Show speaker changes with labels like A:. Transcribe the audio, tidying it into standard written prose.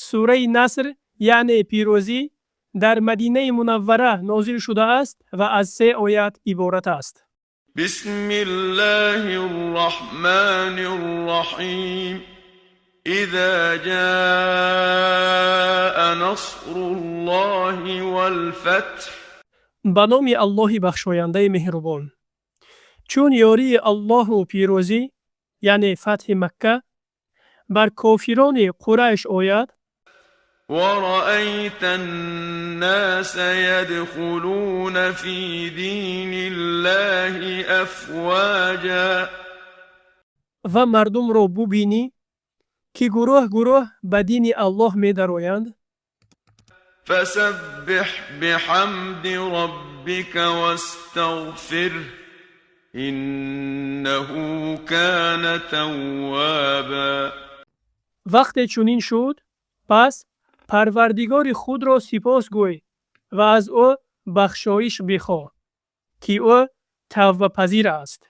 A: Сураи Наср, яъне пирӯзӣ, дар Мадинаи Мунаввара нозил шудааст ва аз се оят иборат аст.
B: بسم الله الرحمن الرحيم. إذا جاء نصر الله والفتح.
A: Ба номи Аллоҳи бахшояндаи меҳрубон. Чун ёрии Аллоҳу пирӯзӣ, яъне фатҳи Макка, бар кофирони Қурайш ояд.
B: ورأيت الناس يدخلون في دين الله أفواجا.
A: Ва мардумро бубинӣ, ки гурӯҳ гурӯҳ ба дини Аллоҳ медароянд.
B: فسبح بحمد ربك واستغفره، إنه كان توابا.
A: Вақте чунин шуд, пас Парвардигори худро сипос гӯй ва аз ӯ бахшоиш бихоҳ, ки ӯ тавбапазир аст.